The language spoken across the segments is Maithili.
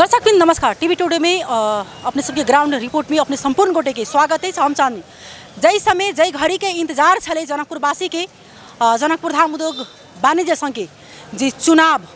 दर्शकवृन्द नमस्कार। टीवी टुडे में अपने सबके ग्राउंड रिपोर्ट में अपने संपूर्ण गोटे के स्वागत है। हम चांदनी जै समय जै घड़ी के इंतजार छलै जनकपुरवासी के, जनकपुर धाम उद्योग वाणिज्य संघ के जे चुनाव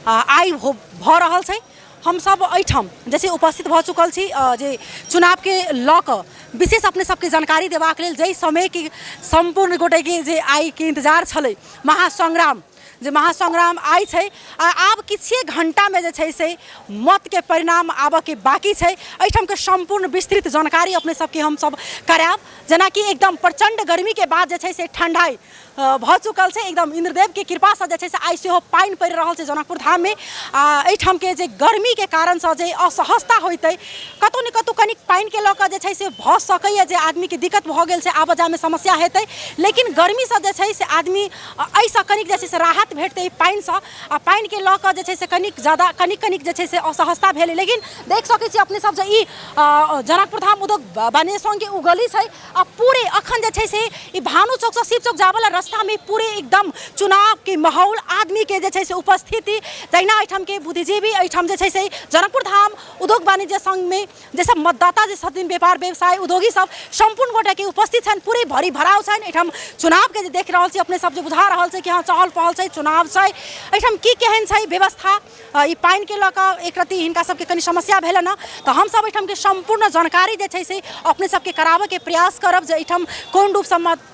आइ हो भऽ रहल छै, हमसब एहिठाम जैसे उपस्थित भऽ चुकल छी जे चुनावके लऽ कऽ विशेष अपने सबके जानकारी देबाक लेल। जाहि समयके सम्पूर्ण गोटेके जे आइके इंतजार छलै महासंग्राम, जे महासंग्राम आइ छै आ आब किछुए घण्टामे जे छै से मतके परिणाम आबऽके बाँकी छै। एहिठामके सम्पूर्ण विस्तृत जानकारी अपने सबके हमसब करायब। जेनाकि एकदम प्रचण्ड गर्मीके बाद जे छै से ठण्डाइ भऽ चुकल छै, एकदम इन्द्रदेवके कृपासँ जे छै से आइ सेहो पानि पड़ि रहल छै जनकपुर धाममे। आ एहिठामके जे गर्मीके कारणसँ जे असहजता होइतै, कतहु ने कतहु कनिक पानिके लऽ कऽ जे छै से भऽ सकैए जे आदमीके दिक्कत भऽ गेल छै, आबऽ जाइमे समस्या हेतै, लेकिन गर्मीसँ जे छै से आदमी एहिसँ कनिक जे छै से राहत भेटतै पानिसँ। आ पानिके लऽ कऽ जे छै से कनिक ज्यादा कनिक कनिक जे छै से असहजता भेलै। लेकिन देख सकै छी अपने सब जे ई जनकपुर धाम उद्योग वाणिज्य संघके ओ गली छै आ पूरे अखन जे छै से ई भानु चौकसँ शिव चौक जाबऽवला रस्तामे पूरे एकदम चुनावके माहौल, आदमीके जे छै से उपस्थिति। तहिना एहिठामके बुद्धिजीवी एहिठाम जे छै से जनकपुर धाम उद्योग वाणिज्य संघमे जे सब मतदाता जे छथिन, व्यापार व्यवसाय उद्योगी सब सम्पूर्ण गोटेके उपस्थित छनि, पूरे भरी भराव छनि एहिठाम चुनावके। जे देख रहल छी अपने सब जे बुझा रहल छै कि हँ चहल पहल छै, चुनाव छै। एहिठाम की केहन छै व्यवस्था, ई पानिके लऽ कऽ एक रत्ती हिनका सबके कनि समस्या भेलनि हँ, तऽ हमसब एहिठामके सम्पूर्ण जानकारी जे छै से अपने सबके कराबऽके प्रयास करब जे एहिठाम कोन रूपसँ मत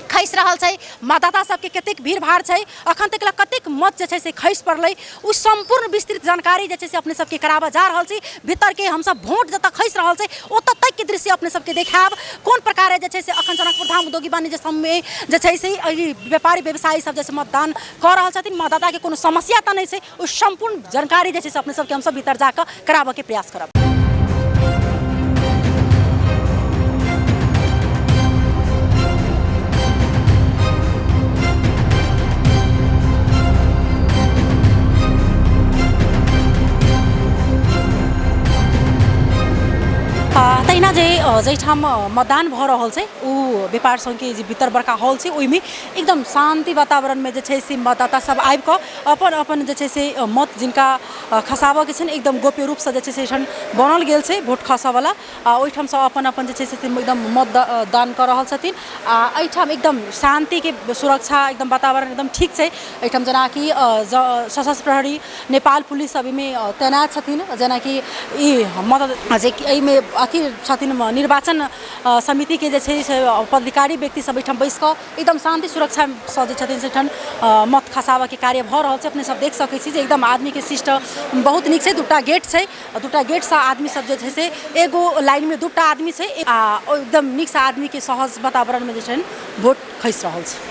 खसि रहल छै, मतदाता सबके कतेक भीड़ भाड़ छै, अखन तक लए कतेक मत जे छै से खसि पड़लै, ओ सम्पूर्ण विस्तृत जानकारी जे छै से अपने सबके कराबऽ जा रहल छी। भीतरके हमसब वोट जतऽ खसि रहल छै ओतऽ तकके दृश्य अपने सबके देखायब, कोन प्रकारे जे छै से अखन जनकपुर धाम उद्योगी वाणिज्य संघमे जे छै से एहि व्यापारी व्यवसायी सब जे छै मतदान कऽ रहल छथिन, मतदाताके कोनो समस्या तऽ नहि छै, ओ सम्पूर्ण जानकारी जे छै से अपने सबके हमसब भीतर जाकऽ कराबऽके प्रयास करब। तहिना जे जाहिठाम मतदान भऽ रहल छै ओ व्यापार सङ्घके जे भीतर बड़का हॉल छै ओहिमे एकदम शान्ति वातावरणमे जे छै से मतदाता सब आबिकऽ अपन अपन जे छै से मत जिनका खसाबऽके छनि एकदम गोप्य रूपसँ जे छै से एहिठाम बनल गेल छै वोट खसऽवला, आ ओहिठामसँ अपन अपन जे छै से एकदम मत दान कऽ रहल छथिन। आ एहिठाम एकदम शान्तिके सुरक्षा एकदम वातावरण एकदम ठीक छै एहिठाम। जेनाकि सशस्त्र प्रहरी नेपाल पुलिस सब एहिमे तैनात छथिन, जेनाकि ई मदद जे एहिमे अथी छथिन निर्वाचन समितिके जे छै से पदाधिकारी व्यक्ति सब एहिठाम बैस कऽ एकदम शान्ति सुरक्षासँ जे छथिन से एहिठाम मत खसाबऽके कार्य भऽ रहल छै। अपने सब देख सकै छी जे एकदम आदमीके सिस्टम बहुत नीक छै। दूटा गेट छै, दूटा गेटसँ आदमी सब जे छै से एगो लाइनमे दूटा आदमी छै आ एकदम नीकसँ आदमीके सहज वातावरणमे जे छै वोट खसि रहल छै।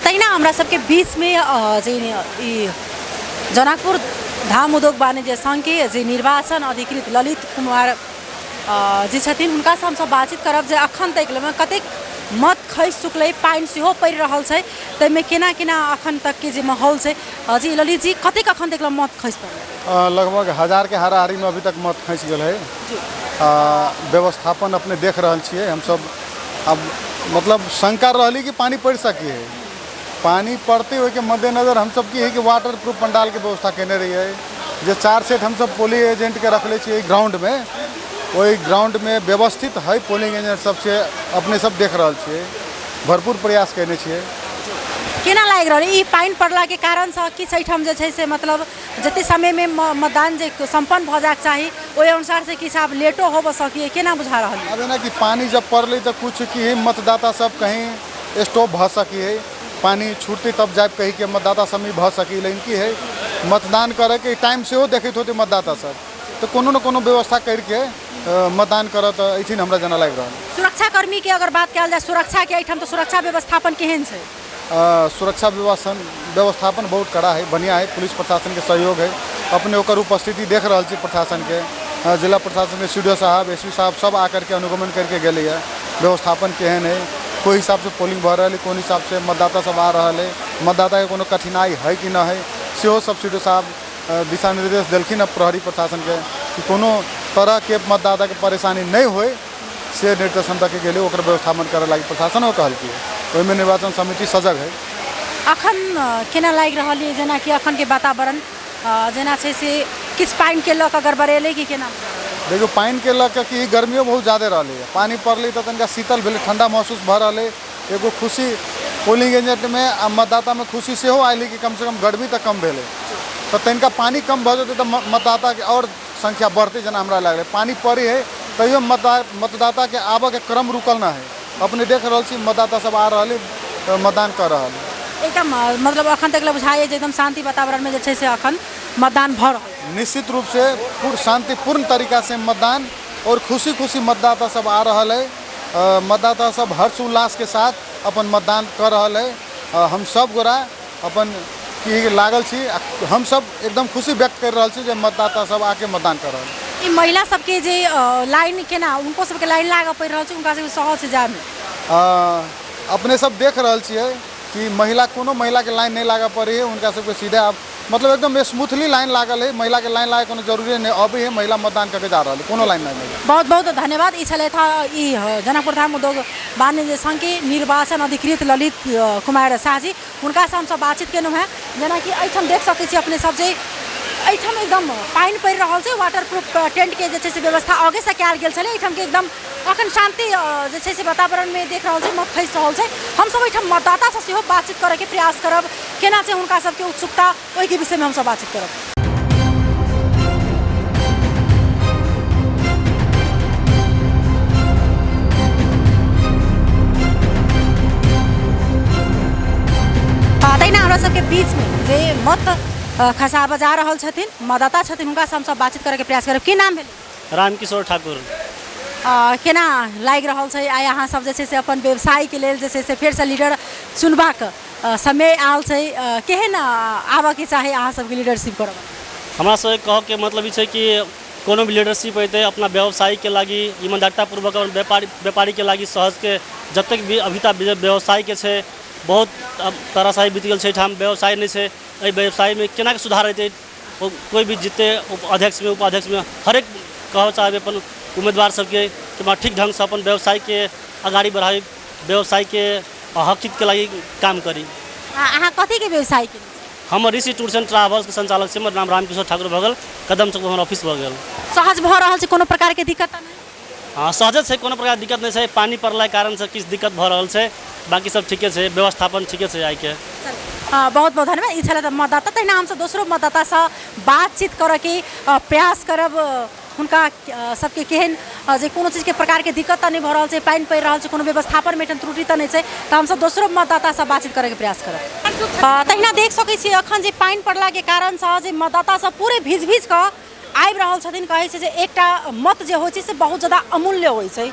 तहिना हमरा सबके बीचमे जे ई जनकपुर धाम उद्योग वाणिज्य सङ्घके जे निर्वाचन अधिकृत ललित कुमार जे छथिन हुनकासँ हमसब बातचीत करब जे अखन तक कतेक मत खसि चुकलै, पानि सेहो पड़ि रहल छै, ताहिमे केना केना अखन तकके जे माहौल छै। जी ललित जी, कतेक अखन तक मत खसि पड़लै? लगभग 1000के हाराहारीमे अभी तक मत खसि गेल है। व्यवस्थापन अपने देख रहल छियै हमसब। अब मतलब शंका रहली कि पानि पड़ि सकी है, पानि पड़तै ओहिके मद्देनजर हमसब की है कि वाटर प्रूफ पंडालके व्यवस्था केने रहियै, जे 4 सेट हमसब पोलिंग एजेंटके रखले छियै ग्राउंडमे, ओहि ग्राउंडमे व्यवस्थित है पोलिंग एजेंट सबसे अपने सब देख रहल छियै, भरपूर प्रयास केने छियै। केना लागि रहल ई पानि पड़लाके कारणसँ किछु एहिठाम जे छै से मतलब जते समयमे मतदान जे सम्पन्न भऽ जायके चाही ओहि अनुसार से किछु आब लेटो होबऽ सकैए, केना बुझा रहल यऽ? आब जेनाकि पानि जब पड़लै तऽ किछु की है मतदाता सब कहीं स्टॉप भऽ सकी है, पानि छूटतै तब जायब कही के मतदाता सब भऽ सकी, लेकिन की है मतदान करैके टाइम सेहो देखैत होतै मतदाता सब, तऽ कोनो ने कोनो व्यवस्था करिके मतदान करऽ तऽ एथिन हमरा जेना लागि रहल। सुरक्षाकर्मीके अगर बात कयल जाय सुरक्षाके एहिठाम तऽ सुरक्षा व्यवस्थापन केहन छै? सुरक्षा व्यवस्थापन बहुत कड़ा है, बढ़िआँ है, पुलिस प्रशासनके सहयोग है, अपने ओकर उपस्थिति देख रहल छी प्रशासनके, जिला प्रशासन के सी साहब, एस पी साहब सब आकर के अनुगमन करके गेलैए, व्यवस्थापन केहन है, कोई हिसाबसँ पोलिंग भऽ रहल है, कोन हिसाबसँ मतदाता सब आ रहल है, मतदाताके कोनो कठिनाइ है कि नहि है, सेहो सब सी डी ओ साहब दिशा निर्देश देलखिन हँ प्रहरी प्रशासनके कि कोनो तरहके मतदाताके परेशानी नहि होइ, से निर्देशन दऽ के गेलै। ओकर व्यवस्थापन करऽ लागि प्रशासनो कहलकै। ओहिमे निर्वाचन समिति सजग है। अखन केना लागि रहल यऽ, जेनाकि अखनके वातावरण जेना छै से किछु पानिके लऽ कऽ गड़बड़ेलै कि केना? देखियौ, पानिके लऽ कऽ कि गर्मियो बहुत ज्यादे रहलैए। पानि पड़लै तऽ तनिका शीतल भेलै, ठण्डा महसूस भऽ रहलै। एगो खुशी पोलिंग एजेंटमे आ मतदातामे खुशी सेहो आयल कि कमसँ कम गर्मी तऽ कम भेलै। तऽ तनिका पानि कम भऽ जेतै तऽ मतदाताके आओर संख्या बढ़तै, जेना हमरा लागलै। पानि पड़ै है तैयो मतदाताके आबऽके क्रम रुकल नहि है। अपने देख रहल छी, मतदाता सब आ रहल है, मतदान कऽ रहल है। एकदम मतलब अखन तक बुझाइए जे एकदम शान्ति वातावरणमे जे छै से अखन मतदान भऽ रहल। निश्चित रूप से पूर्ण शांतिपूर्ण तरीका से मतदान और खुशी खुशी मतदाता सब आ रहल है। मतदाता सब हर्ष उल्लास के साथ अपन मतदान कर रहल है। हम सब गोरा अपन की लागल छी, आ हम सब एकदम खुशी व्यक्त कर रहल छी जे मतदाता सब आके मतदान कर रहल है। ई महिला सबके जे लाइन केना, उनको सबके लाइन लागऽ पड़ि रहल छै, हुनका सबके सहज छै जायमे? अपने सब देख रहल छियै कि महिला, कोनो महिलाके लाइन नहि लागऽ पड़ै है। हुनका सबके सीधे आब मतलब एकदम स्मूथली लाइन लागल है। महिलाके लाइन लागै कोनो जरूरी नहि, अबै है महिला, मतदान करके जा रहल है, कोनो लाइन नहि है। बहुत बहुत धन्यवाद। ई छलथि हँ ई जनकपुर धाम उद्योग वाणिज्य संघके निर्वाचन अधिकृत ललित कुमार शाहजी। हुनकासँ हमसब बातचीत केलहुँ हेँ। जेनाकि एहिठाम देख सकै छी अपने सब जे एहिठाम एकदम पानि पड़ि रहल छै, वाटर प्रूफ टेंटके जे छै से व्यवस्था आगेसँ कयल गेल छलै। एहिठामके एकदम अखन शान्ति जे छै से वातावरणमे देख रहल छै, मत खसि रहल छै। हमसब एहिठाम मतदातासँ सेहो बातचीत करैके प्रयास करब, केना छै हुनका सबके उत्सुकता, ओहिके विषयमे हमसब बातचीत करब। तहिना हमरा सबके बीचमे जे मत खसाबऽ जा रहल छथिन मतदाता छथिन, हुनकासँ हमसब बातचीत करैके प्रयास करब। की नाम भेलै? रामकिशोर ठाकुर। केना लागि रहल छै आइ अहाँ सब जे छै से अपन व्यवसायके लेल जे छै से फेरसँ लीडर चुनबाक समय आयल छै, केहन आबऽके चाही अहाँ सबके लीडरशिप करऽ? हमरा सबके कहऽके मतलब ई छै कि कोनो भी लीडरशिप अयतै अपना व्यवसायके लागि ईमानदारितापूर्वक अपन व्यापारीके लागि सहजके जतेक भी अभी तक व्यवसायके छै, बहुत ताराशाही बीत गेल छै, एहिठाम व्यवसाय नहि छै। एहि व्यवसायमे केना कऽ सुधार हेतै? कोइ भी जितै अध्यक्षमे, उपाध्यक्षमे, हरेक कहऽ चाहबै अपन उम्मीदवार सबके कि ठीक ढङ्गसँ अपन व्यवसायके अगाडि बढ़ाबी, व्यवसायके हक हितके लागि काम करी। अहाँ कथीके व्यवसाय केने छी? हम ऋषि टूर्स एंड ट्रावल्सके संचालक छी। हमर नाम रामकिशोर ठाकुर भऽ गेल। कदम चौक हमर ऑफिस भऽ गेल। सहज भऽ रहल छै, कोनो प्रकारके दिक्कत तऽ नहि? हँ, सहजे छै, कोनो प्रकारके दिक्कत नहि छै। पानि पड़लाके कारणसँ किछु दिक्कत भऽ रहल छै, बाँकी सब ठीके छै, व्यवस्थापन ठीके छै आइके। बहुत बहुत धन्यवाद। ई छलथि मतदाता। तहिना हमसब दोसरो मतदातासँ बातचीत करऽके प्रयास करब, हुनका सबके केहन जे कोनो चीजके प्रकारके दिक्कत तऽ नहि भऽ रहल छै, पानि पड़ि रहल छै, कोनो व्यवस्थापनमे एहिठाम त्रुटि तऽ नहि छै। तऽ हमसब दोसरो मतदातासँ बातचीत करैके प्रयास करब। तहिना देख सकै छियै अखन जे पानि पड़लाके कारणसँ जे मतदाता सब पूरे भीज भीज कऽ आबि रहल छथिन। कहै छै जे एकटा मत जे होइ छै से बहुत ज्यादा अमूल्य होइ छै।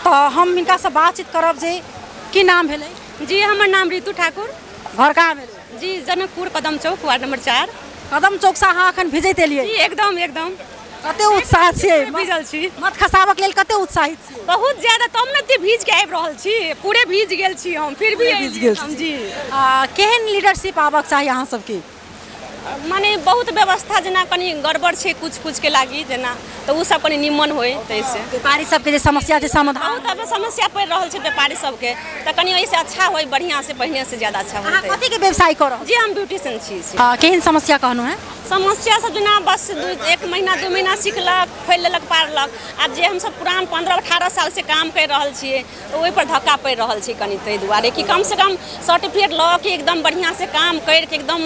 तऽ हम हिनकासँ बातचीत करब जे की नाम भेलै? जी, हमर नाम ऋतु ठाकुर। घर कहाँ भेलै? जी, जनकपुर कदम चौक, वार्ड नंबर 4। कदम चौकसँ अहाँ अखन भिजैत एलियै? जी, एकदम एकदम। कते उत्साह छियै? भिजल छी। मत खसाबक लेल कते उत्साहित छियै? बहुत ज्यादा, तब ने एते भीज के आबि रहल छी। पूरे भीज गेल छी हम, फिर भी भीज गेल छी। जी। केहन लीडरशिप आबक चाही अहाँ सबके? माने बहुत व्यवस्था जेना कनि गड़बड़ छै कुछ कुछ के लागि जेना, तऽ ओ सब कनि निमन होइ ताहिसँ। व्यापारी सबके जे समस्या छै समाधान? बहुत अब समस्या पड़ि रहल छै व्यापारी सबके, तऽ कनि एहिसँ अच्छा होइ, बढ़िआँ से पहिने से ज्यादा अच्छा अहाँ होतै। कथीके व्यवसाय कऽ रहल? जी, हम ब्यूटिशियन छी। केहन समस्या कहलहुँ हेँ? समस्या सब जेना बस 1 महीना 2 महीना सिखलक, खोलि लेलक पारलक। आब जे हमसब पुरान 15-18 साल से काम करि रहल छियै तऽ ओहिपर धक्का पड़ि रहल छै कनि, ताहि दुआरे कि कमसँ कम सर्टिफिकेट लऽ के एकदम बढ़िआँसँ काम करिके एकदम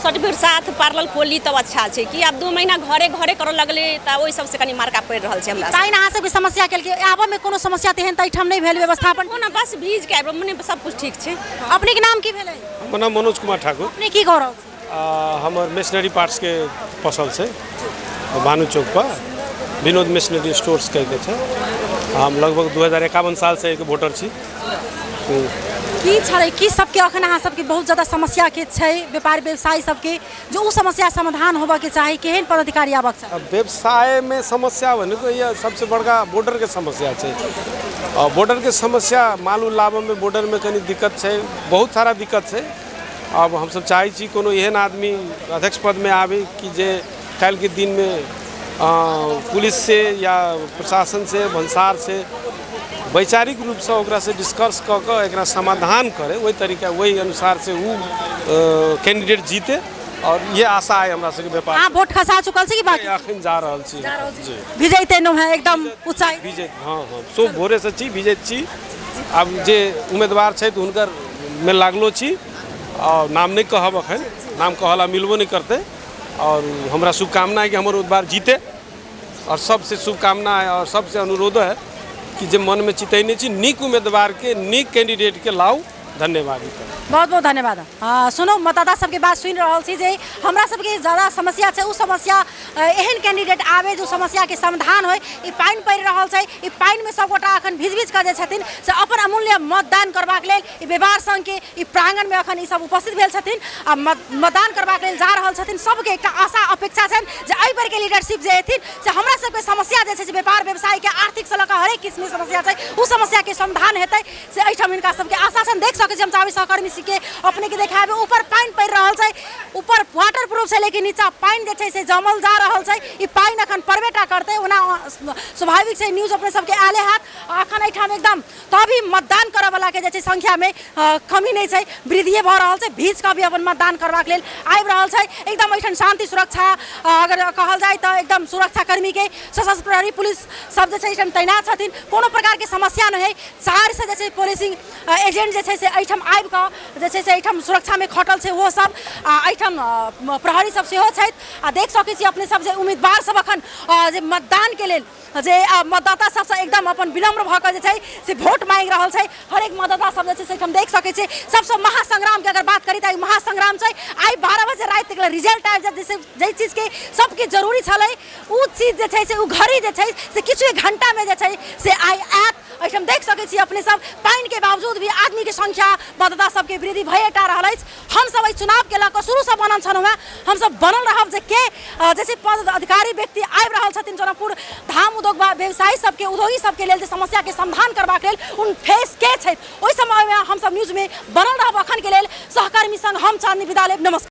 सर्टिफिकेट साथ पार्लर खोली तब अच्छा छै। कि आब 2 महीना घरे घरे करऽ लगलै तऽ ओहि सबसँ कनि मार्का पड़ि रहल छै हमरा। तहिना अहाँ सबके समस्या केलकै आबऽमे कोनो समस्या तेहन तऽ एहिठाम नहि भेल? व्यवस्थापन कोनो बस भीज के आबि मने सब कुछ ठीक छै। अपनेके नाम की भेलै? हमर नाम मनोज कुमार ठाकुर। अपने की कऽ रहल छी? हमर मेशनरी पार्ट्सके पसल छै भानु चौक पर, विनोद मेशनरी स्टोर्स कहिके छै। हम लगभग 2051 सालसँ एहिके वोटर छी। की छलै की सबके अखन अहाँ सबके बहुत ज्यादा समस्या के छै व्यापार व्यवसायी सबके जे उ समस्या समाधान होबऽके चाही, केहन पदाधिकारी आबक चाही? अब व्यवसायमे समस्या भनेको यहाँ सबसे बड़का बॉर्डरके समस्या छै। आ बॉर्डरके समस्या माल उल लाबऽमे बॉर्डरमे कनि दिक्कत छै, बहुत सारा दिक्कत छै। अब हमसब चाहै छी कोनो एहन आदमी अध्यक्ष पदमे आबै कि जे काल्हिके दिनमे पुलिस से या प्रशासन से भन्सार से वैचारिक रूपसँ ओकरासँ डिस्कस कऽ कऽ एकरा समाधान करै, ओहि तरीका ओहि अनुसार से उ कैंडिडेट जीते और ये आशा है हमरा सबके व्यापार। अहाँ वोट खसा चुकल छी कि बाकी? अखन जा रहल छी। जी। भिजैते नो है एकदम उत्साहित? भिजैत, हाँ हाँ, सब भोरेसँ छी, भिजैत छी। आब जे उम्मीदवार छथि हुनकर मे लागलो छी और नाम नहि कहब अखन, नाम कहला मिलबो नहि करतै। और हमरा शुभकामना है कि हमर उम्मीदवार जीते और सबसे शुभकामना है और सबसे अनुरोध है कि जे मनमे चितैने छी नीक उम्मीदवारके, नीक कैंडिडेटके लाउ। धन्यवाद। बहुत बहुत धन्यवाद। सुनू, मतदाता सबके बात सुनि रहल छी जे हमरा सबके ज्यादा समस्या छै, उ समस्या एहन कैंडिडेट आबे जो समस्याके समाधान होय। ई पानि पड़ि रहल छै, ई पानिमे सबगोटा अखन भीज भीज कऽ जे छथिन से अपन अमूल्य मतदान करबाक लेल ई व्यापार संघके ई प्रांगणमे अखन ई सब उपस्थित भेल छथिन आ मतदान करबाक लेल जा रहल छथिन। सबके एकटा आशा अपेक्षा छनि जे एहि बेरके लीडरशिप जे एथिन से हमरा सबके समस्या जे छै से व्यापार व्यवसायके आर्थिकसँ लऽ कऽ हरेक किस्मके समस्या छै, उ समस्याके समाधान हेतै से एहिठाम हिनका सबके आशा छनि। देख सकै छी हम चाहबै सहकर्मी सबके अपनेके देखाबै, ऊपर पानि पड़ि रहल छै, ऊपर वाटर प्रूफ छै लेकिन नीचा पानि जे छै से जमल जा रहल छै। ई पानि अखन पड़बे टा करतै, ओना स्वाभाविक छै, न्यूज अपने सबके आयले हैत। अखन एहिठाम एकदम तभी मतदान करऽवलाके जे छै संख्यामे कमी नहि छै, वृद्धिए भऽ रहल छै। भीज कऽ भी अपन मतदान करबाक लेल आबि रहल छै। एकदम एहिठाम शान्ति सुरक्षा अगर कहल जाय तऽ एकदम सुरक्षाकर्मीके सशस्त्र प्रहरी पुलिस सब जे छै एहिठाम तैनात छथिन, कोनो प्रकारके समस्या नहि है। 400 जे छै पुलिसिंग एजेंट जे छै से एहिठाम आबि कऽ जे छै से एहिठाम सुरक्षामे खटल छै ओहो सब, आ एहिठाम प्रहरी सब सेहो छथि। आ देख सकै छी अपने सब जे उम्मीदवार सब अखन जे मतदानके लेल जे मतदाता सबसँ एकदम अपन विनम्र भऽ कऽ जे छै से वोट मांगि रहल छै। हरेक मतदाता सब जे छै से एहिठाम देख सकै छी। सबसँ महासंग्रामके अगर बात करी तऽ महासंग्राम छै। आइ 12 बजे राति तक रिजल्ट आबि जायत, जैसे जाहि चीजके सबके जरूरी छलै उ चीज जे छै से उ घड़ी जे छै से किछु घंटामे जे छै से आइ आयत। एहिठाम देख सकै छी अपने सब पानिके बावजूद भी आदमीके संख्या मतदाता सबके वृद्धि भएटा रहल अछि। हमसब एहि चुनावके लऽ कऽ शुरूसँ बनल छलहुँ हेँ, हमसब बनल रहब जे के जैसे पद अधिकारी व्यक्ति आबि रहल छथिन जनकपुर धाम उद्योग व्यवसायी सबके उद्योगी सबके लेल जे समस्याके समाधान करबाक लेल उन फेस के छथि, ओहि समयमे हमसब न्यूजमे बनल रहब। अखनके लेल सहकर्मी संग हम चांदनी विदा लेब। नमस्कार।